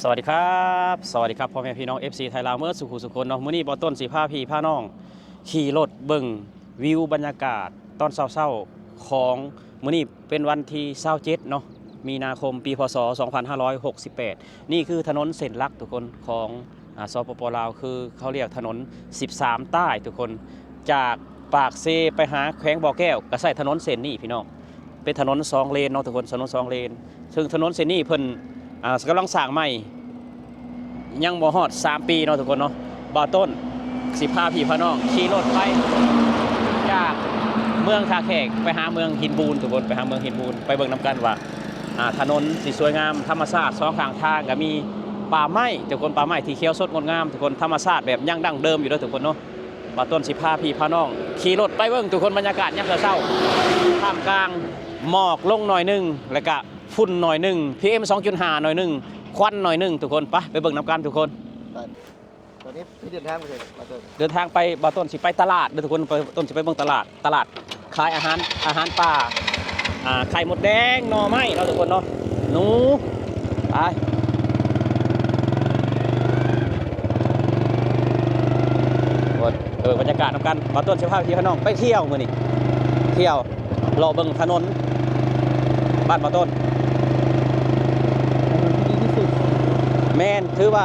ສະຫວັດດີຄັບ ສະຫວັດດີຄັບ ພໍ່ແມ່ພີ່ນ້ອງ ເອັຟຊີ ໄທລາວ ເໝິດສູ່ຜູ້ສູ່ຄົນເນາະ. ມື້ນີ້ບ່າວຕົ້ນຊິພາພີ່ພານ້ອງຂີ່ລົດເບິ່ງວິວບັນຍາກາດຕອນເຊົ້າໆ ຂອງມື້ນີ້ເປັນວັນທີຊາວເຈັດເນາະ ມີນາຄົມ ປີ ພ.ສ. ສອງພັນຫ້າຮ້ອຍຫົກສິບແປດ. ນີ້ຄືຖະໜົນເສັ້ນຫຼັກທຸກຄົນ ຂອງ ອາ ສປປ ລາວ ຄືເຂົາລຽກຖະໜົນສິບສາມໃຕ້ທຸກຄົນ. ຈາກປາກເຊໄປຫາແຂວງບໍ່ແກ້ວ ກໍໃຊ້ຖະໜົນເສັ້ນນີ້ພີ່ນ້ອງ. ເປັນຖະໜົນສອງເລນເນາະທຸກຄົນ ຖະໜົນສອງເລນ ເຊິ່ງຖະໜົນເສັ້ນນີ້ເພິ່ນ ອ່າ ກຳລັງສ້າງໃໝ່ ຍັງບໍ່ຮອດສາມປີເນາະທຸກຄົນເນາະ. ບ່າວຕົ້ນຊິພາພີ່ພານ້ອງຂີ່ລົດໄປຈາກເມືອງທ່າແຂກໄປຫາເມືອງຫີນບູນທຸກຄົນ ໄປຫາເມືອງຫີນບູນ ໄປເບິ່ງນຳກັນວ່າ ອ່າ ຖະໜົນຊິສວຍງາມ ທຳມະຊາດສອງຂ້າງທາງກໍມີປ່າໄມ້ທຸກຄົນ ປ່າໄມ້ທີ່ຂຽວສົດງົດງາມທຸກຄົນ ທຳມະຊາດແບບຍັງດັ້ງເດີມຢູ່ເດີທຸກຄົນເນາະ. ບ່າວຕົ້ນຊິພາພີ່ພານ້ອງຂີ່ລົດໄປເບິ່ງທຸກຄົນ ບັນຍາກາດຍາມເຊົ້າໆ ທ່າມກາງໝອກລົງໜ້ອຍໜຶ່ງ ແລ້ວກະຝຸ່ນໜ້ອຍໜຶ່ງ ພີເອັມສອງຈຸດຫ້າໜ້ອຍໜຶ່ງ ຄວັນໜ້ອຍໜຶ່ງທຸກຄົນ. ໄປ ໄປເບິ່ງນຳກັນທຸກຄົນ. ຕອນນີ້ເດີນທາງໄປໃສ ບ່າວຕົ້ນ? ເດີນທາງໄປ ບ່າວຕົ້ນຊິໄປຕະຫຼາດເດີທຸກຄົນ ບ່າວຕົ້ນຊິໄປເບິ່ງຕະຫຼາດ ຕະຫຼາດ ຂາຍອາຫານ ອາຫານປ່າ ອ່າ ໄຂ່ມົດແດງ ໜໍ່ໄມ້ເນາະທຸກຄົນເນາະ ໜູ ໄປ ເບິ່ງບັນຍາກາດນຳກັນ. ບ່າວຕົ້ນຊິພາພີ່ພານ້ອງໄປທ່ຽວມື້ນີ້ ທ່ຽວ ເລາະເບິ່ງຖະໜົນບ້ານບ່າວຕົ້ນ. ແມ່ນ ຖືວ່າ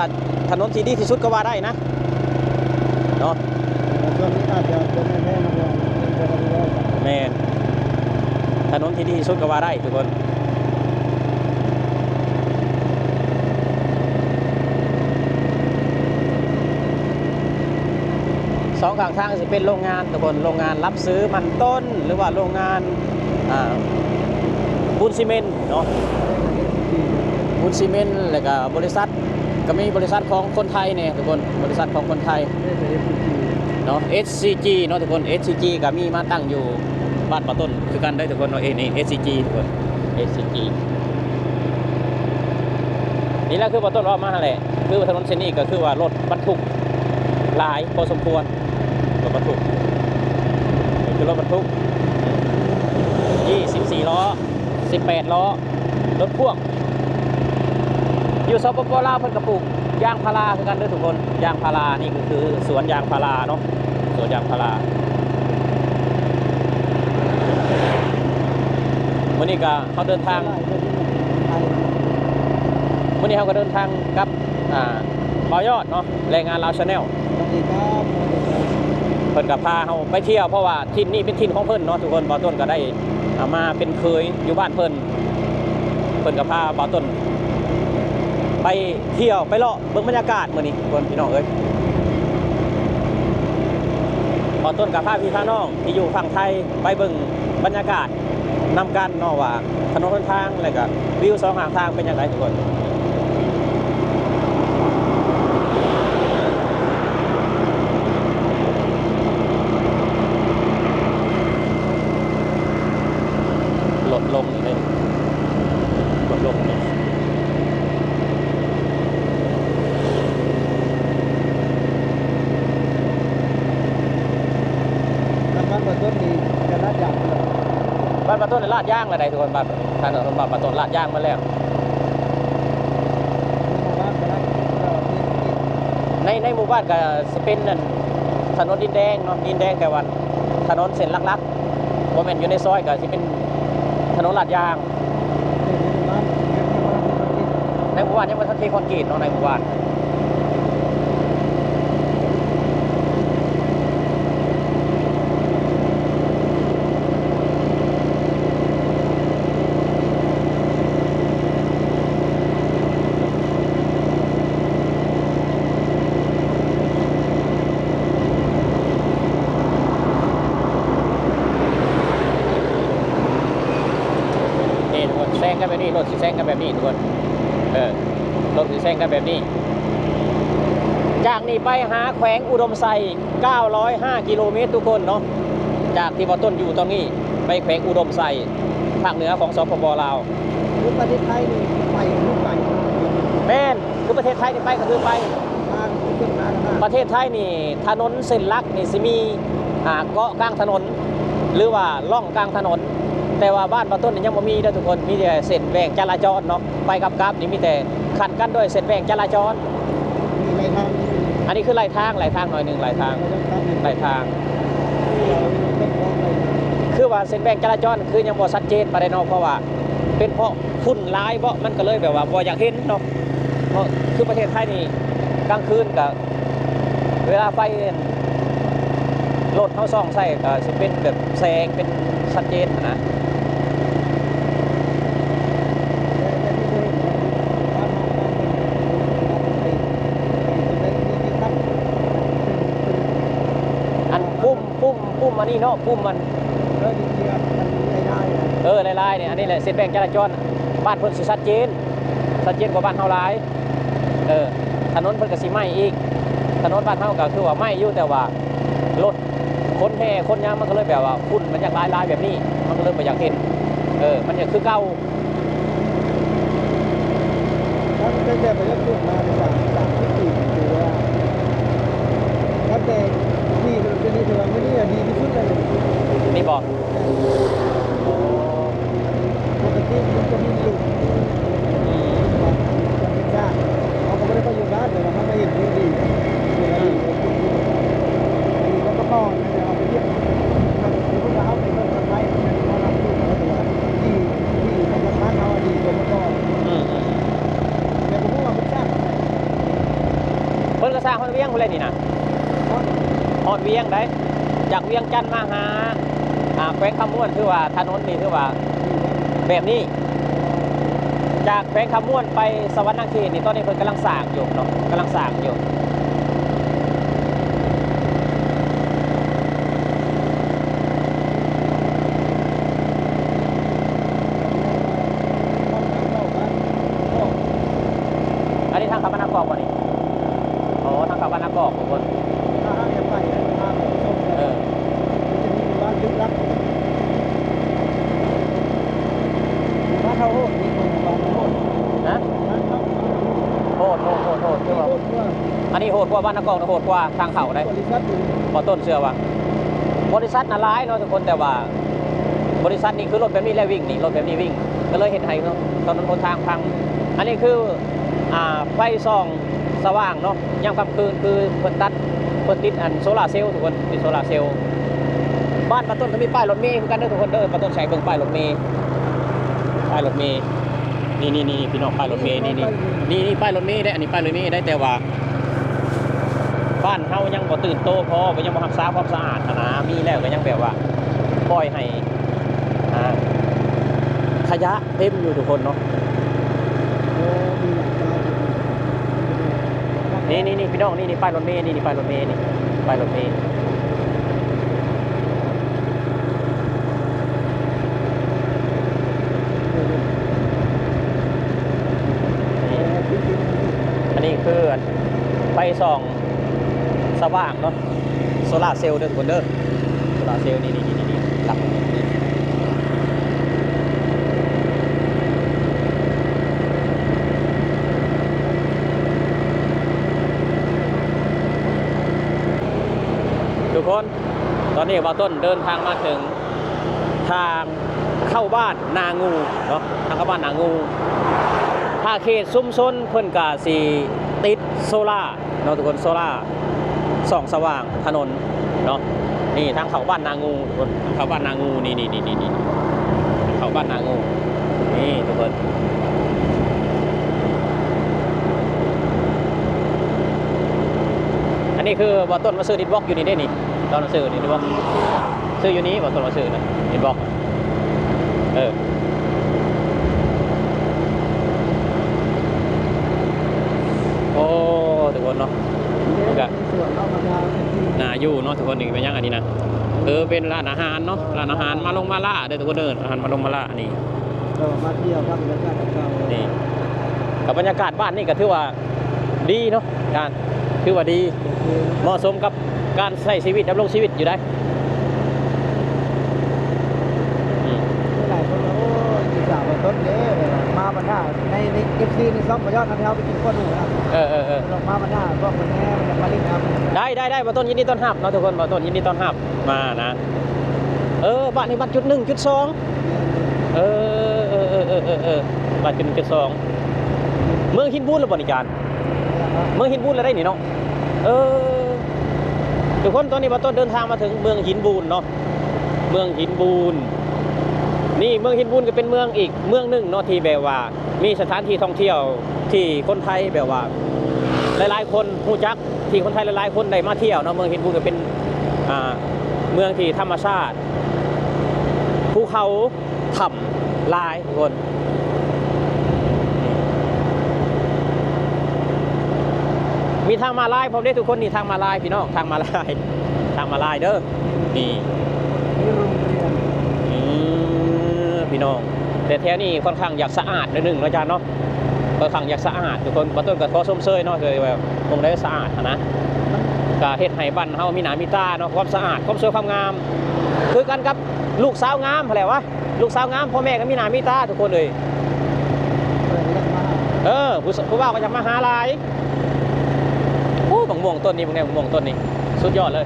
ຖະໜົນທີ່ດີທີ່ສຸດກໍວ່າໄດ້ນະ ເນາະ. ແມ່ນ ຖະໜົນທີ່ດີທີ່ສຸດກໍວ່າໄດ້ທຸກຄົນ. ສອງຂ້າງທາງຊິເປັນໂລງງານທຸກຄົນ ໂລງງານຮັບຊື້ມັນຕົ້ນ ຫຼືວ່າໂລງງານ ອ່າ ປູນຊີເມັນເນາະ ປູນຊີເມັນ ແລ້ວກະບໍລິສັດ ກະມີບໍລິສັດຂອງຄົນໄທແດ່ທຸກຄົນ ບໍລິສັດຂອງຄົນໄທເນາະ ເອັສຊີຈີ ເນາະທຸກຄົນ. ເອັສຊີຈີ ກະມີມາຕັ້ງຢູ່ບ້ານບ່າວຕົ້ນຄືກັນເດີທຸກຄົນເນາະ. ເອີ ນີ້ ເອັສຊີຈີ ທຸກຄົນ ເອັສຊີຈີ ນີ້ແຫຼະ ຄືບ່າວຕົ້ນເວົ້າມາຫັ້ນແຫຼະ ຄືຖະໜົນເສັ້ນນີ້ກໍຄືວ່າລົດບັນທຸກຫຼາຍພໍສົມຄວນ ລົດບັນທຸກ ຄືລົດບັນທຸກ ຊາວສີ່ລໍ້ ສິບແປດລໍ້ ລົດພ່ວງ. ຢູ່ ສປປ ລາວ ເພິ່ນກໍປູກຢາງພາລາຄືກັນເດີທຸກຄົນ ຢາງພາລາ ນີ້ກໍຄືສວນຢາງພາລາເນາະ ສວນຢາງພາລາ. ມື້ນີ້ກໍ ເຮົາເດີນທາງ ມື້ນີ້ເຮົາກໍເດີນທາງກັບ ອ່າ ບ່າວຍອດເນາະ ແຮງງານລາວ Channel ເພິ່ນກໍພາເຮົາໄປທ່ຽວ ເພາະວ່າຖິ່ນນີ້ເປັນຖິ່ນຂອງເພິ່ນເນາະທຸກຄົນ. ບ່າວຕົ້ນກໍໄດ້ ອ່າ ມາເປັນເຂີຍຢູ່ບ້ານເພິ່ນ ເພິ່ນກໍພາບ່າວຕົ້ນໄປທ່ຽວໄປເລາະເບິ່ງບັນຍາກາດມື້ນີ້ທຸກຄົນ ພີ່ນ້ອງເອີຍ. ບ່າວຕົ້ນກໍພາພີ່ພານ້ອງທີ່ຢູ່ຝັ່ງໄທໄປເບິ່ງບັນຍາກາດ ນຳກັນເນາະວ່າຖະໜົນຫົນທາງ ແລ້ວກະວິວສອງຂ້າງທາງເປັນຈັ່ງໃດທຸກຄົນ. ລົດລົງເດ້ ລົດລົງເດ້. ບ້ານບ່າວຕົ້ນນີ້ກະລາດຢາງພຸ້ນລະ ບ້ານບ່າວຕົ້ນລາດຢາງລະໃດ໋ທຸກຄົນ. ບ້ານ ບ້ານບ່າວຕົ້ນລາດຢາງໝົດແລ້ວ. ໃນ ໃນໝູ່ບ້ານກະຊິເປັນອັນ ຖະໜົນດິນແດງເນາະ ດິນແດງ ແຕ່ວ່າຖະໜົນເສັ້ນຫຼັກໆ ບໍ່ແມ່ນຢູ່ໃນຊອຍ ກະຊິເປັນຖະໜົນລາດຢາງ. ໃນໝູ່ບ້ານຍັງບໍ່ທັນເທຄອນກຣີດເນາະ ໃນໝູ່ບ້ານ. ນີ້ທຸກຄົນ ແຊງກັນແບບນີ້ ລົດຊິແຊງກັນແບບນີ້ທຸກຄົນ ເອີ ລົດຊິແຊງກັນແບບນີ້. ຈາກນີ້ໄປຫາແຂວງອຸດົມໄຊ ເກົ້າຮ້ອຍຫ້າກິໂລເມດທຸກຄົນເນາະ ຈາກທີ່ບ່າວຕົ້ນຢູ່ຕອນນີ້ໄປແຂວງອຸດົມໄຊ ພາກເໜືອຂອງ ສປປ ລາວ. ຄືປະເທດໄທນີ້ໄປຄືໄປ ແມ່ນ ຄືປະເທດໄທນີ້ໄປກໍຄືໄປ ປະເທດໄທນີ້ຖະໜົນເສັ້ນຫຼັກນີ້ຊິມີ ອ່າ ເກາະກາງຖະໜົນ ຫຼືວ່າຮ່ອງກາງຖະໜົນ ແຕ່ວ່າບ້ານບ່າວຕົ້ນນີ້ຍັງບໍ່ມີເດີທຸກຄົນ, ມີແຕ່ເສັ້ນແບ່ງຈະລາຈອນເນາະ, ໄປກັບກັບນີ້ມີແຕ່ຂັ້ນກັນດ້ວຍເສັ້ນແບ່ງຈະລາຈອນ. ມີໄລ່ທາງ ອັນນີ້ຄືໄລ່ທາງ, ໄລ່ທາງໜ້ອຍໜຶ່ງ, ໄລ່ທາງ ໄລ່ທາງ. ຄືວ່າເສັ້ນແບ່ງຈະລາຈອນຄືຍັງບໍ່ຊັດເຈນປານໃດເນາະ, ເພາະວ່າເປັນເພາະຝຸ່ນຫຼາຍເບາະ, ມັນກໍເລີຍແບບວ່າບໍ່ຢາກເຫັນເນາະ. ເພາະຄືປະເທດໄທນີ້ກາງຄືນກໍ ເວລາໄຟ ລົດເຮົາສ່ອງໃສ່ກໍຊິເປັນແບບແສງເປັນຊັດເຈນນະ. ອັນປຸ່ມ ປຸ່ມ ປຸ່ມອັນນີ້ເນາະ, ປຸ່ມມັນ ເອີ ລາຍໆ ນີ້ ອັນນີ້ແຫຼະເສັ້ນແບ່ງຈະລາຈອນ. ບ້ານເພິ່ນຊິຊັດເຈນ ຊັດເຈນກວ່າບ້ານເຮົາຫຼາຍ. ເອີ ຖະໜົນເພິ່ນກໍຊິໄໝ້ອີກ. ຖະໜົນບ້ານເຮົາກໍຄືວ່າໄໝ້ຢູ່, ແຕ່ວ່າລົດ ຄົນແຫ່ຄົນຫຍັງ ມັນກໍເລີຍແບບວ່າຝຸ່ນມັນຢາກຫຼາຍໆແບບນີ້, ມັນກໍເລີຍບໍ່ຢາກເຫັນ. ເອີ ມັນຍັງຄືເກົ່າ. ຕັ້ງແຕ່ປະຊາຊົນມາໄດ້ສາມ ສາມສິບປີ ຖືວ່າ ຕັ້ງແຕ່ທີ່ຖະໜົນເສັ້ນນີ້ ຖືວ່າມື້ນີ້ດີທີ່ສຸດແລ້ວ. ນີ້ບໍ່? ແມ່ນ. ອໍ ປົກກະຕິມັນຈະມີລົດ ອືມ ເຮົາກໍບໍ່ໄດ້ໄປຢູ່ບ້ານ ແຕ່ວ່າເຮົາມາເຫັນດີ ເວລາດີ ອັນນີ້ກໍປະກອບນະ ແຕ່ວ່າໄປທຽບ ສົມມຸດວ່າເຮົາໄປເບິ່ງທາງໄທ ມັນຈະມີໝໍລຳຢູ່ ແຕ່ວ່າທີ່ ທີ່ທາງບ້ານເຮົາດີກວ່າປະກອບ. ອືມ ແຕ່ບໍ່ຮູ້ວ່າເພິ່ນສ້າງ ເພິ່ນກໍສ້າງຮອດວຽງພຸ້ນແຫຼະນີ້ນະ. ຮອດ ຮອດວຽງໃດ໋ ຈາກວຽງຈັນມາຫາ ອ່າ ແຂວງຄຳມ່ວນ ຖືວ່າຖະໜົນນີ້ຖືວ່າແບບນີ້ ຈາກແຂວງຄຳມ່ວນໄປສະຫວັນນະເຂດນີ້ ຕອນນີ້ເພິ່ນກຳລັງສ້າງຢູ່ເນາະ ກຳລັງສ້າງຢູ່. ອັນນີ້ທາງເຂົ້າບ້ານນາກອກບໍ່ນີ້? ອໍ ທາງເຂົ້າບ້ານນາກອກພຸ້ນ. ຖ້າເຮົາໄປ ເອີ ມັນຈະມີບ້ານລຶກລັບ ບ້ານເຮົາໂຫດ ມີຄົນບ້ານເຮົາໂຫດ. ຮະ? ໂຫດ ໂຫດ ໂຫດ ໂຫດ ຄືວ່າ ອັນນີ້ໂຫດກວ່າບ້ານນາກອກນະ ໂຫດກວ່າທາງເຂົ້າໃດ໋. ບໍລິສັດຢູ່ ບໍ່ຕົ້ນເຊື່ອວ່າ ບໍລິສັດນະຫຼາຍເນາະທຸກຄົນ ແຕ່ວ່າບໍລິສັດນີ້ຄືລົດແບບນີ້ແຫຼະວິ່ງນີ້ ລົດແບບນີ້ວິ່ງ ກໍເລີຍເຮັດໃຫ້ເນາະ ຖະໜົນຫົນທາງພັງ. ອັນນີ້ຄື ອ່າ ໄຟສ່ອງສະຫວ່າງເນາະ ຍາມຄ່ຳຄືນ ຄືເພິ່ນຕັດ ເພິ່ນຕິດອັນໂຊລາເຊວທຸກຄົນ ຕິດໂຊລາເຊວ. ບ້ານປາຕົ້ນກໍມີປ້າຍລົດເມຄືກັນເດີທຸກຄົນເດີ ປາຕົ້ນໃສ່ເບິ່ງປ້າຍລົດເມ ປ້າຍລົດເມ ນີ້ໆໆ ພີ່ນ້ອງ ປ້າຍລົດເມ ນີ້ໆ ນີ້ໆ ປ້າຍລົດເມເດ້ ອັນນີ້ປ້າຍລົດເມເດ້ ແຕ່ວ່າບ້ານເຮົາຍັງບໍ່ຕື່ນໂຕພໍ ຍັງບໍ່ຮັກສາຄວາມສະອາດຫັ້ນນະ ມີແລ້ວກໍຍັງແບບວ່າປ່ອຍໃຫ້ ອ່າ ຂະຫຍະເຕັມຢູ່ທຸກຄົນເນາະ. ໂອ້ ມີຫຼາຍເຈົ້າຢູ່ ນີ້ໆໆ ພີ່ນ້ອງ ນີ້ໆ ປ້າຍລົດເມ ນີ້ໆ ປ້າຍລົດເມ ນີ້ ປ້າຍລົດເມ ນີ້ ອັນນີ້ຄືໄຟສ່ອງສະຫວ່າງເນາະ ໂຊລາເຊວເດີທຸກຄົນເດີ ໂຊລາເຊວ ນີ້ໆໆໆ ຫຼັກນີ້ ທຸກຄົນ ຕອນນີ້ບ່າວຕົ້ນເດີນທາງມາເຖິງທາງເຂົ້າບ້ານນາງູເນາະ ທາງເຂົ້າບ້ານນາງູ ຖ້າເຂດຊຸມຊົນເພິ່ນກະຊິຕິດໂຊລາເນາະທຸກຄົນ ໂຊລາ ສ່ອງສະຫວ່າງຖະໜົນເນາະ. ນີ້ທາງເຂົ້າບ້ານນາງູທຸກຄົນ ທາງເຂົ້າບ້ານນາງູ ນີ້ໆໆ ເຂົ້າບ້ານນາງູ ນີ້ທຸກຄົນ. ອັນນີ້ຄືບ່າວຕົ້ນມາຊື້ດິດບລັອກຢູ່ນີ້ເດ້ນີ້ ຕອນມາຊື້ດິດບລັອກ ຊື້ຢູ່ນີ້ ບ່າວຕົ້ນມາຊື້ນະ ດິດບລັອກ ເອີ ໂອ້ ທຸກຄົນເນາະ ມັນກະໜ້າຢູ່ເນາະທຸກຄົນ. ນີ້ເປັນຫຍັງອັນນີ້ນະ ເອີ ເປັນຮ້ານອາຫານເນາະ ຮ້ານອາຫານມາລົງມາລາເດີທຸກຄົນເດີ ອາຫານມາລົງມາລານີ້ ເອີ ມາທ່ຽວ ພັກບັນຍາກາດເກົ່າໆ ນີ້ ກັບບັນຍາກາດບ້ານນີ້ກໍຖືວ່າ ດີເນາະ ການ ຖືວ່າດີ ໂອເຄ ເໝາະສົມກັບການໃຊ້ຊີວິດ ດຳລົງຊີວິດຢູ່ໃດ໋. ອືມ ຫຼາຍຄົນວ່າ ໂອ້ຍ ອິດສາບ່າວຕົ້ນເດ້ ມາບັນຫາໃນ ໃນ ເອັຟຊີ ໃນຊ່ອງບ່າວຍ້ອນ ນຳເຮົາໄປກິນກວດໝູນະ ເອີໆໆ ລອງມາບັນຫາບອກເພິ່ນແດ່ ມັນຈະມາຫຼິ້ນນຳ ໄດ້ໆໆ ບ່າວຕົ້ນຍິນດີຕ້ອນຮັບເນາະທຸກຄົນ ບ່າວຕົ້ນຍິນດີຕ້ອນຮັບມານະ. ເອີ ບ້ານນີ້ບ້ານຈຸດໜຶ່ງ ຈຸດສອງ ເອີ ເອີ ເອີ ເອີ ເອີ ເອີ ບາດຈຸດໜຶ່ງຈຸດສອງ ເມືອງຫີນບູນແລ້ວບໍ່ນີ້ຈານ? ເມືອງຫີນບູນແລ້ວໄດ໋ນີ້ເນາະ. ເອີ ທຸກຄົນ ຕອນນີ້ບ່າວຕົ້ນເດີນທາງມາເຖິງເມືອງຫີນບູນເນາະ ເມືອງຫີນບູນ. ນີ້ເມືອງຫີນບູນກໍເປັນເມືອງອີກເມືອງໜຶ່ງເນາະ ທີ່ແບບວ່າ ມີສະຖານທີ່ທ່ອງທ່ຽວທີ່ຄົນໄທແບບວ່າຫຼາຍໆຄົນຮູ້ຈັກ ທີ່ຄົນໄທຫຼາຍໆຄົນໄດ້ມາທ່ຽວເນາະ. ເມືອງຫີນບູນກໍເປັນ ອ່າ ເມືອງທີ່ທຳມະຊາດ ພູເຂົາ ຖ້ຳຫຼາຍທຸກຄົນ ມີທາງມ້າລາຍພ້ອມເດ້ທຸກຄົນ. ນີ້ທາງມ້າລາຍພີ່ນ້ອງ ທາງມ້າລາຍ ທາງມ້າລາຍເດີ. ນີ້ ມີໂຮງຮຽນ ອືມ ພີ່ນ້ອງ ແຕ່ແຖວນີ້ຄ່ອນຂ້າງຢາກສະອາດໜ້ອຍໜຶ່ງເນາະ ອາຈານເນາະ ຄ່ອນຂ້າງຢາກສະອາດທຸກຄົນ. ບ່າວຕົ້ນກໍຂໍຊົມເຊີຍເນາະ ທີ່ວ່າໝ່ອງໃດສະອາດຫັ້ນນະ ກໍເຮັດໃຫ້ບ້ານເຮົາມີໜ້າມີຕາເນາະ ຄວາມສະອາດ ຄວາມສວຍຄວາມງາມ ຄືກັນກັບລູກສາວງາມຫັ້ນແຫຼະວະ. ລູກສາວງາມ ພໍ່ແມ່ກໍມີໜ້າມີຕາທຸກຄົນເອີຍ. ເອີ ຜູ້ ຜູ້ບ່າວກໍຢາກມາຫາຫຼາຍ. ໂອ້ ບັກມ່ວງຕົ້ນນີ້ ເບິ່ງແດ່ ບັກມ່ວງຕົ້ນນີ້ ສຸດຍອດເລີຍ.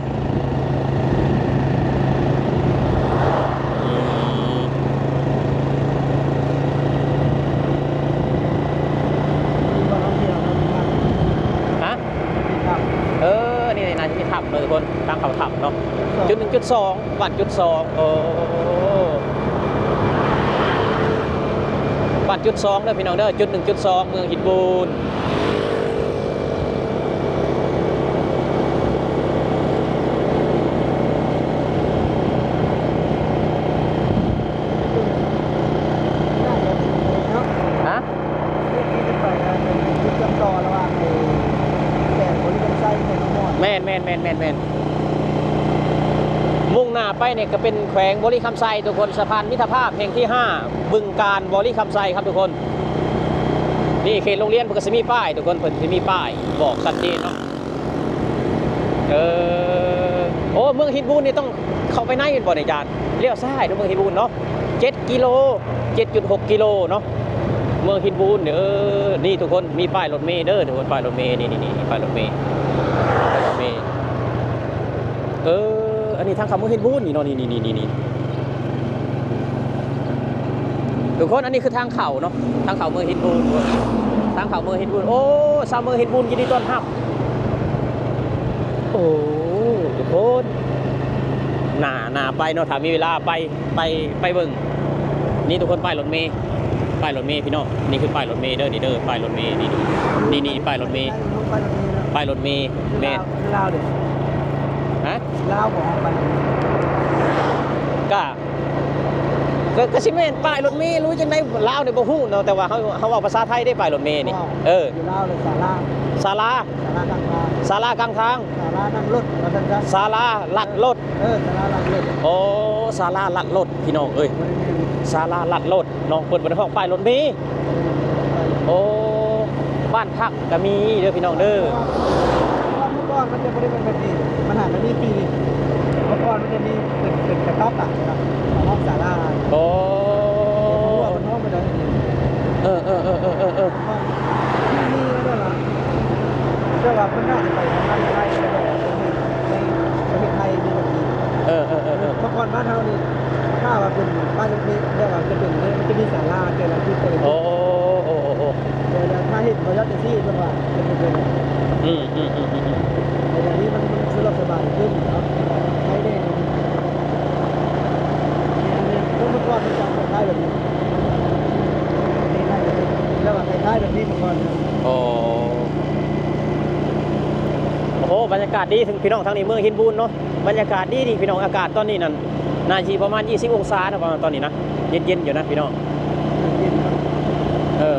ຮະ? ເອີ ນີ້ໜ້າຈະມີຖ້ຳເນາະທຸກຄົນ ທາງເຂົ້າຖ້ຳເນາະ ຈຸດໜຶ່ງຈຸດສອງ ບ້ານຈຸດສອງ. ໂອ້ ບ້ານຈຸດສອງເດີພີ່ນ້ອງເດີ ຈຸດໜຶ່ງຈຸດສອງ ເມືອງຫີນບູນ. ຮະ? ແມ່ນໆໆໆໆ ມຸ່ງໜ້າໄປນີ້ກໍເປັນແຂວງບໍລິຄຳໄຊທຸກຄົນ ສະພານມິດຕະພາບແຫ່ງທີຫ້າ ບຶງການ ບໍລິຄຳໄຊຄັບທຸກຄົນ. ນີ້ເຂດໂຮງຮຽນເພິ່ນກໍຊິມີປ້າຍທຸກຄົນ ເພິ່ນຊິມີປ້າຍບອກຊັດເຈນເນາະ. ເອີ ໂອ້ ເມືອງຫີນບູນນີ້ຕ້ອງເຂົ້າໄປໃນແມ່ນບໍ່ນີ້ອາຈານ? ລ້ຽວຊ້າຍເນາະ ເມືອງຫີນບູນເນາະ ເຈັດກິໂລ ເຈັດຈຸດຫົກກິໂລເນາະ ເມືອງຫີນບູນ. ເອີ ນີ້ທຸກຄົນ ມີປ້າຍລົດເມເດີທຸກຄົນ ປ້າຍລົດເມ ນີ້ໆໆ ປ້າຍລົດເມ ປ້າຍລົດເມ. ເອີ ອັນນີ້ທາງເຂົ້າເມືອງຫີນບູນນີ້ເນາະ ນີ້ໆໆໆ ທຸກຄົນ ອັນນີ້ຄືທາງເຂົ້າເນາະ ທາງເຂົ້າເມືອງຫີນບູນ ທາງເຂົ້າເມືອງຫີນບູນ. ໂອ້ ຊາວເມືອງຫີນບູນຍິນດີຕ້ອນຮັບ. ໂອ້ ທຸກຄົນ ໜ້າ ໜ້າໄປເນາະ ຖ້າມີເວລາໄປ ໄປ ໄປເບິ່ງ. ນີ້ທຸກຄົນ ປ້າຍລົດເມ ປ້າຍລົດເມພີ່ນ້ອງ ນີ້ຄືປ້າຍລົດເມເດີ ນີ້ເດີ ປ້າຍລົດເມ ນີ້ ນີ້ ນີ້ ປ້າຍລົດເມ ປ້າຍລົດເມ ແມ່ນ ລາວເດ້ ຮະ? ລາວບໍ່ ກະ ກະ ກະຊິແມ່ນປ້າຍລົດເມ ຫຼືຈັ່ງໃດ ລາວນີ້ບໍ່ຮູ້ເນາະ ແຕ່ວ່າເຮົາ ເຮົາເວົ້າພາສາໄທເດ້ ປ້າຍລົດເມນີ້. ເອີ ຢູ່ລາວເລີຍ ສາລາ ສາລາ ສາລາກາງທາງ ສາລາກາງທາງ ສາລານັ່ງລົດວ່າຊັ້ນຊະ ສາລາລັກລົດ. ເອີ ສາລາລັກລົດ. ໂອ້ ສາລາລັກລົດ ພີ່ນ້ອງເອີຍ ສາລາລັກລົດເນາະ ເພິ່ນບໍ່ໄດ້ຮ້ອງປ້າຍລົດເມ. ໂອ້ ບ້ານພັກກໍມີເດີພີ່ນ້ອງເດີ. ເພາະວ່າເມື່ອກ່ອນມັນຈະບໍ່ໄດ້ເປັນແບບນີ້ ມັນຫາກະມີປີນີ້ ເມື່ອກ່ອນມັນຈະມີເປັນ ເປັນກະຕັອບອະ ເຮົາຮ້ອງສາລາ. ໂອ້ ເພິ່ນຮ້ອງໄປໄດ້. ເອີ ເອີ ເອີ ເອີ ເອີ ເອີ ມັນມີແລ້ວລະ ແຕ່ວ່າເພິ່ນໜ້າຈະໄປທາງໄທ ໄປປະເທດໄທມີແບບນີ້. ເອີ ເອີ ເອີ ເອີ ເມື່ອກ່ອນບ້ານເຮົານີ້ ຖ້າວ່າເປັນປ້າຍລົດເມ ແບບວ່າຈະເປັນ ມັນຈະມີສາລາແຕ່ລະຈຸດ ແຕ່ລະຈຸດ. ໂອ້ ໂອ້ ໂອ້ ໂອ້ ແຕ່ລະຖ້າເຫັນບໍ່ຢອດຈັ່ງຊີ້ ເພິ່ນວ່າຈະເປັນແບບນັ້ນ. ອືມ ອືມ ອືມ ອືມ ແຕ່ດຽວນີ້ມັນ ມັນສະດວກສະບາຍຂຶ້ນເນາະ ໄທແດ່. ເມື່ອກ່ອນມັນຈະຄ້າຍໆແບບນີ້ ນີ້ໜ້າຈະເປັນແບບວ່າຄ້າຍໆແບບນີ້ເມື່ອກ່ອນ. ໂອ້ ໂອ້ໂຫ ບັນຍາກາດດີ ເຖິງ ພີ່ນ້ອງ ທາງນີ້ເມືອງຫີນບູນເນາະ ບັນຍາກາດດີໆ ພີ່ນ້ອງ. ອາກາດຕອນນີ້ນັ້ນ ໜ້າຊິປະມານຊາວຫົກອົງສາເນາະ ປະມານຕອນນີ້ນະ ເຢັນໆຢູ່ນະພີ່ນ້ອງ. ເອີ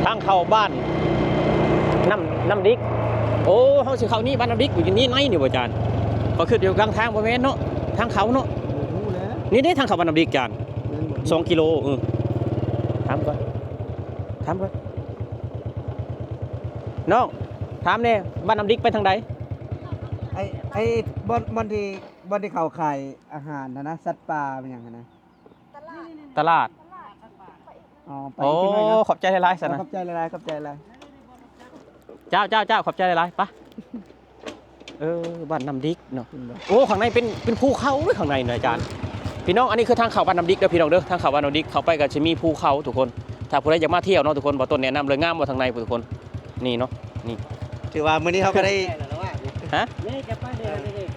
ທາງເຂົ້າບ້ານ ນ້ຳ ນ້ຳດິກ. ໂອ້ ເຮົາຊິເຂົ້ານີ້ບ້ານນ້ຳດິກ ຢູ່ນີ້ໃນນີ້ບໍ່ຈານ? ຂ້ອຍຄິດຢູ່ກາງທາງ ບໍ່ແມ່ນເນາະ ທາງເຂົ້າເນາະ. ບໍ່ຮູ້ແຫຼະ ນີ້ເດ້ທາງເຂົ້າບ້ານນ້ຳດິກຈານ ແມ່ນບໍ່? ສອງກິໂລ. ເອີ ຖາມກ່ອນ ຖາມກ່ອນ ນ້ອງ ຖາມແດ່ ບ້ານນ້ຳດິກໄປທາງໃດ? ໄອ້ ໄອ້ ບ່ອນ ບ່ອນທີ່ ບ່ອນທີ່ເຂົາຂາຍອາຫານຫັ້ນນະ ສັດປ່າ ອີ່ຫຍັງຫັ້ນນະ ຕະຫຼາດ ຕະຫຼາດ. ອໍ ໄປອີກຈັກໜ້ອຍເນາະ. ໂອ້ ຂອບໃຈຫຼາຍໆ ຊັ້ນນະ. ຂອບໃຈຫຼາຍໆ ຂອບໃຈຫຼາຍ. ເຈົ້າ ເຈົ້າ ເຈົ້າ ຂອບໃຈຫຼາຍໆ ໄປ. ເອີ ບ້ານນ້ຳດິກເນາະ. ເຫັນບໍ່? ໂອ້ ຂ້າງໃນເປັນ ເປັນພູເຂົາເດ້ ຂ້າງໃນນະອາຈານ. ພີ່ນ້ອງ ອັນນີ້ຄືທາງເຂົ້າບ້ານນ້ຳດິກເດີພີ່ນ້ອງເດີ. ທາງເຂົ້າບ້ານນ້ຳດິກ ເຂົ້າໄປກໍຊິມີພູເຂົາທຸກຄົນ. ຖ້າຜູ້ໃດຢາກມາທ່ຽວເນາະທຸກຄົນ ບ່າວຕົ້ນແນະນຳເລີຍ ງາມບໍ່ທາງໃນພຸ້ນທຸກຄົນ. ນີ້ເນາະ ນີ້ ຖືວ່າມື້ນີ້ເຮົາກໍໄດ້ ຮະ? ນີ້ຈະໄປນີ້ ເອີ ນີ້ ນີ້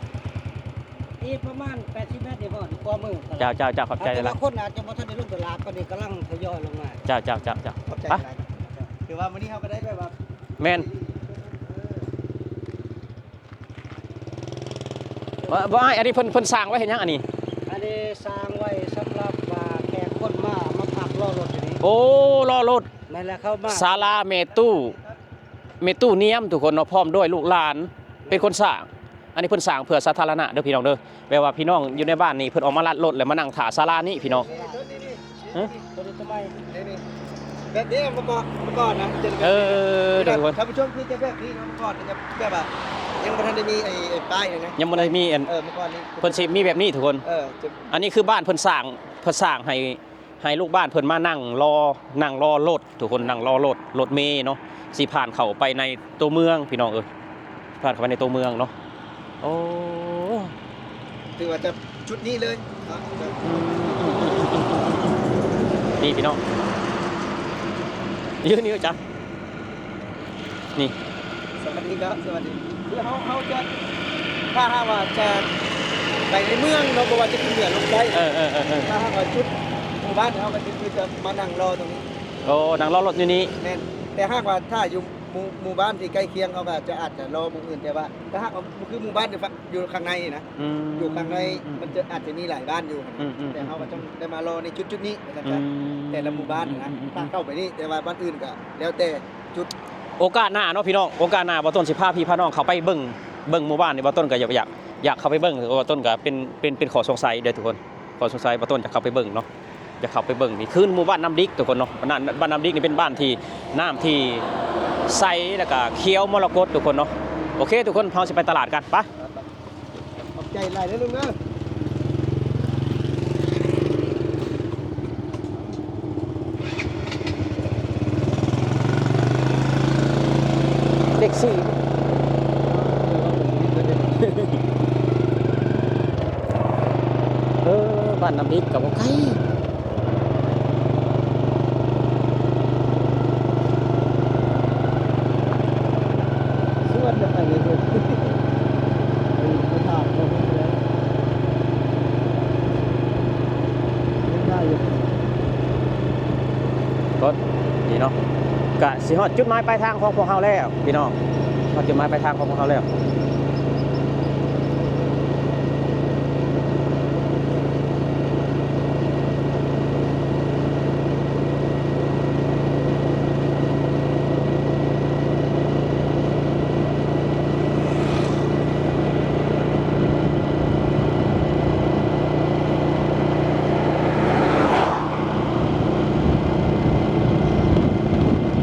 ອີກປະມານແປດສິບແມັດນີ້ພໍ້ ຄວາມມື. ເຈົ້າ ເຈົ້າ ເຈົ້າ ຂອບໃຈຫຼາຍໆ. ແຕ່ລະຄົນອາດຈະບໍ່ທັນໄດ້ລົງໄປລາບ ກໍນີ້ກຳລັງທະຍອຍລົງມາ. ເຈົ້າ ເຈົ້າ ເຈົ້າ ເຈົ້າ. ຂອບໃຈຫຼາຍ. ຖືວ່າມື້ນີ້ເຮົາກໍໄດ້ແບບວ່າ ແມ່ນ. ບໍ່ ບໍ່ ອ້າຍ ອັນນີ້ເພິ່ນ ເພິ່ນສ້າງໄວ້ເຮັດຫຍັງອັນນີ້? ອັນນີ້ສ້າງໄວ້ສຳລັບວ່າແຂກຄົນມາ ມາພັກລໍລົດຢູ່ນີ້. ໂອ້ ລໍລົດ. ແມ່ນແລ້ວ ເຂົ້າມາ ສາລາແມ່ຕູ້ ແມ່ຕູ້ນຽມທຸກຄົນເນາະ ພ້ອມດ້ວຍລູກຫຼານເປັນຄົນສ້າງ. ອັນນີ້ເພິ່ນສ້າງເພື່ອສາທາລະນະເດີພີ່ນ້ອງເດີ. ແບບວ່າພີ່ນ້ອງຢູ່ໃນບ້ານນີ້ ເພິ່ນອອກມາລັດລົດ ແລ້ວມານັ່ງຖ້າສາລານີ້ພີ່ນ້ອງ. ຮະ? ຕົວນີ້ຕົວໃໝ່ ນີ້ໆ ແບບນີ້ເມື່ອກ່ອນ ເມື່ອກ່ອນນະ ເອີ ທຸກຄົນ ທ່ານຜູ້ຊົມ ຄືຈະແບບນີ້ເນາະ. ເມື່ອກ່ອນຈະແບບວ່າ ຍັງບໍ່ທັນໄດ້ມີໄອ້ ໄອ້ປ້າຍນະ ຍັງບໍ່ໄດ້ມີອັນ ເອີ ເມື່ອກ່ອນນີ້ ເພິ່ນຊິມີແບບນີ້ທຸກຄົນ. ເອີ ຈະ ອັນນີ້ຄືບ້ານເພິ່ນສ້າງ ເພິ່ນສ້າງໃຫ້ ໃຫ້ລູກບ້ານເພິ່ນມານັ່ງລໍ ນັ່ງລໍລົດ ທຸກຄົນ ນັ່ງລໍລົດ ລົດເມເນາະ ຊິຜ່ານເຂົ້າໄປໃນຕົວເມືອງພີ່ນ້ອງເອີຍ ຜ່ານເຂົ້າໄປໃນຕົວເມືອງເນາະ. ໂອ້ ຖືວ່າຈະຈຸດນີ້ເລີຍເນາະ. ອືມ ນີ້ພີ່ນ້ອງ ຢູ່ນີ້ຈ້ະ ນີ້ ສະຫວັດດີຄັບ ສະຫວັດດີ. ຄືເຮົາ ເຮົາຈະ ຖ້າຫາກວ່າຈະໄປໃນເມືອງເນາະ ບໍ່ວ່າຈະຂຶ້ນເໜືອລົງໃຕ້ ເອີ ເອີ ເອີ ເອີ ຖ້າຫາກວ່າຈຸດໝູ່ບ້ານເຮົາກໍຄືຈະມານັ່ງລໍຕົງນີ້. ໂອ້ ນັ່ງລໍລົດຢູ່ນີ້. ແມ່ນ ແຕ່ຫາກວ່າຖ້າຢູ່ ໝູ່ ໝູ່ບ້ານທີ່ໃກ້ຄຽງ ເຮົາກໍຈະອາດຈະລໍໝູ່ອື່ນ ແຕ່ວ່າຖ້າຫາກວ່າຄືໝູ່ບ້ານຢູ່ ຢູ່ຂ້າງໃນນີ້ນະ ອືມ ຢູ່ຂ້າງໃນ ອືມ ມັນຈະອາດຈະມີຫຼາຍບ້ານຢູ່ຫັ້ນນະ ອືມ ອືມ ແຕ່ເຮົາກໍຕ້ອງໄດ້ມາລໍໃນຈຸດໆນີ້ວ່າຊັ້ນຊະ ອືມ ແຕ່ລະໝູ່ບ້ານຫັ້ນນະ ອືມ ອືມ ທາງເຂົ້າໄປນີ້ ແຕ່ວ່າບ້ານອື່ນກໍແລ້ວແຕ່ຈຸດ. ໂອກາດໜ້າເນາະພີ່ນ້ອງ ໂອກາດໜ້າບ່າວຕົ້ນຊິພາພີ່ພານ້ອງເຂົ້າໄປເບິ່ງ ເບິ່ງໝູ່ບ້ານນີ້ ບ່າວຕົ້ນກໍຢາກ ຢາກ ຢາກເຂົ້າໄປເບິ່ງ ເພາະວ່າຕົ້ນກໍເປັນ ເປັນ ເປັນຂໍ້ສົງໄສເດ້ທຸກຄົນ ຂໍ້ສົງໄສ ບ່າວຕົ້ນຢາກເຂົ້າໄປເບິ່ງເນາະ. ຢາກເຂົ້າໄປເບິ່ງ ນີ້ຄືໝູ່ບ້ານນ້ຳດິກທຸກຄົນເນາະ. ບ້ານນ້ຳ ບ້ານນ້ຳດິກນີ້ເປັນບ້ານທີ່ນ້ຳທີ່ໃສ ແລ້ວກະຂຽວມໍລະກົດທຸກຄົນເນາະ. ໂອເຄທຸກຄົນ ເຮົາຊິໄປຕະຫຼາດກັນ ໄປ. ຂອບໃຈຫຼາຍເດີລຸງເດີ. ເລກສີ່ ເອີ ບ້ານນ້ຳດິກກໍບໍ່ໄກ ສວນກັນໄປເລື້ອຍໆ ໄປຖາມເຂົາເບິ່ງແລ້ວ ເຮັດໄດ້ຢູ່. ກໍດີເນາະ ກະຊິຮອດຈຸດໝາຍປາຍທາງຂອງພວກເຮົາແລ້ວພີ່ນ້ອງ ຮອດຈຸດໝາຍປາຍທາງຂອງພວກເຮົາແລ້ວ.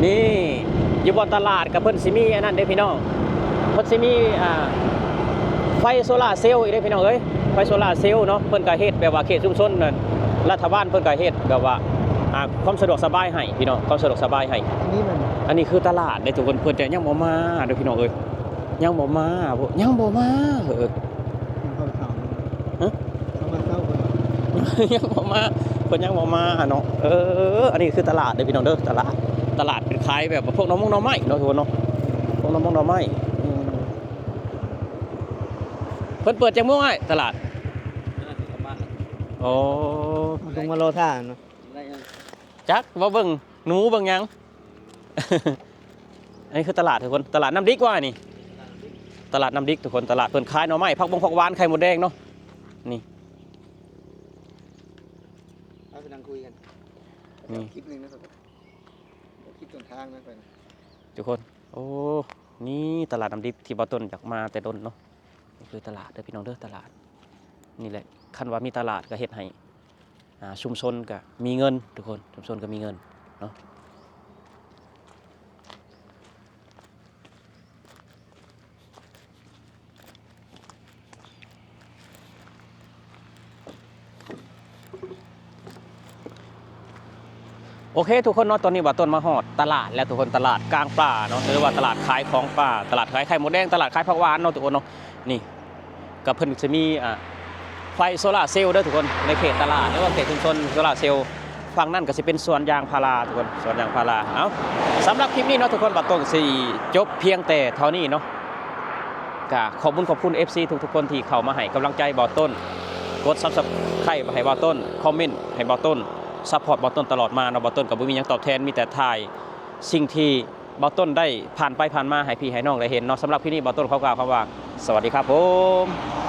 ນີ້ ຢູ່ບ່ອນຕະຫຼາດກໍເພິ່ນຊິມີອັນນັ້ນເດ້ພີ່ນ້ອງ ເພິ່ນຊິມີ ອ່າ ໄຟໂຊລາເຊວອີກເດ້ພີ່ນ້ອງເອີຍ ໄຟໂຊລາເຊວເນາະ. ເພິ່ນກໍເຮັດແບບວ່າເຂດຊຸມຊົນນັ້ນ ລັດຖະບານເພິ່ນກໍເຮັດແບບວ່າ ອ່າ ຄວາມສະດວກສະບາຍໃຫ້ພີ່ນ້ອງ ຄວາມສະດວກສະບາຍໃຫ້. ອັນນີ້ແມ່ນ ອັນນີ້ຄືຕະຫຼາດເດ້ທຸກຄົນ ເພິ່ນແຕ່ຍັງບໍ່ມາເດີ້ພີ່ນ້ອງເອີຍ ຍັງບໍ່ມາ ຍັງບໍ່ມາ ເອີ ຍັງເຂົ້າເຊົ້າ ຮະ ເຂົ້າມາເຊົ້າເພິ່ນ ຍັງບໍ່ມາ ເພິ່ນຍັງບໍ່ມາເນາະ. ເອີ ອັນນີ້ຄືຕະຫຼາດເດີ້ພີ່ນ້ອງເດີ້ ຕະຫຼາດ ຕະຫຼາດເປັນຂາຍແບບພວກໜໍ່ມົງໜໍ່ໄມ້ເນາະທຸກຄົນເນາະ ພວກໜໍ່ມົງໜໍ່ໄມ້. ອືມ ເພິ່ນເປີດຈັກໂມງອ້າຍຕະຫຼາດ? ໂອ້ ຕ້ອງມາລໍຖ້າເນາະ ຈັກວ່າເບິ່ງໜູເບິ່ງຫຍັງ. ອັນນີ້ຄືຕະຫຼາດທຸກຄົນ ຕະຫຼາດນ້ຳດິກວ່ານີ້ ຕະຫຼາດນ້ຳດິກທຸກຄົນ ຕະຫຼາດເພິ່ນຂາຍໜໍ່ໄມ້ ຜັກບົງຜັກຫວານ ໄຂ່ມົດແດງເນາະ. ນີ້ ເອົາໄປນັ່ງຄຸຍກັນ ນີ້ ຄລິບໜຶ່ງນະ ຄລິບຕົ້ນທາງນະ ໄປນະ ທຸກຄົນ. ໂອ້ ນີ້ຕະຫຼາດນ້ຳດິກທີ່ບ່າວຕົ້ນຢາກມາແຕ່ດົນເນາະ. ນີ້ຄືຕະຫຼາດເດີ້ພີ່ນ້ອງເດີ້ ຕະຫຼາດ ນີ້ແຫຼະ ຄັນວ່າມີຕະຫຼາດກໍເຮັດໃຫ້ ອ່າ ຊຸມຊົນກໍມີເງິນທຸກຄົນ ຊຸມຊົນກໍມີເງິນເນາະ. ໂອເຄທຸກຄົນເນາະ ຕອນນີ້ບ່າວຕົ້ນມາຮອດຕະຫຼາດແລ້ວທຸກຄົນ ຕະຫຼາດກາງປ່າເນາະ ຫຼືວ່າຕະຫຼາດຂາຍຂອງປ່າ ຕະຫຼາດຂາຍໄຂ່ມົດແດງ ຕະຫຼາດຂາຍຜັກຫວານເນາະທຸກຄົນເນາະ. ນີ້ກໍເພິ່ນຊິມີ ອ່າ ໄຟໂຊລາເຊວເດີທຸກຄົນ ໃນເຂດຕະຫຼາດ ຫຼືວ່າເຂດຊຸມຊົນໂຊລາເຊວ. ຝັ່ງນັ້ນກໍຊິເປັນສວນຢາງພາລາທຸກຄົນ ສວນຢາງພາລາ. ເອົ້າ ສຳລັບຄລິບນີ້ເນາະທຸກຄົນ ບ່າວຕົ້ນຊິຈົບພຽງແຕ່ເທົ່ານີ້ເນາະ. ກະຂອບບຸນຂອບຄຸນເອັຟຊີທຸກໆຄົນທີ່ເຂົ້າມາໃຫ້ກຳລັງໃຈບ່າວຕົ້ນ ກົດ Subscribe ໃຫ້ບ່າວຕົ້ນ ຄອມເມັນໃຫ້ບ່າວຕົ້ນ ຊັບພອດບ່າວຕົ້ນຕະຫຼອດມາເນາະ. ບ່າວຕົ້ນກໍບໍ່ມີຫຍັງຕອບແທນ ມີແຕ່ຖ່າຍສິ່ງທີ່ບ່າວຕົ້ນໄດ້ຜ່ານໄປຜ່ານມາໃຫ້ພີ່ໃຫ້ນ້ອງໄດ້ເຫັນເນາະ. ສຳລັບຄລິບນີ້ບ່າວຕົ້ນຂໍກ່າວຄຳວ່າ ສະຫວັດດີຄັບຜົມ.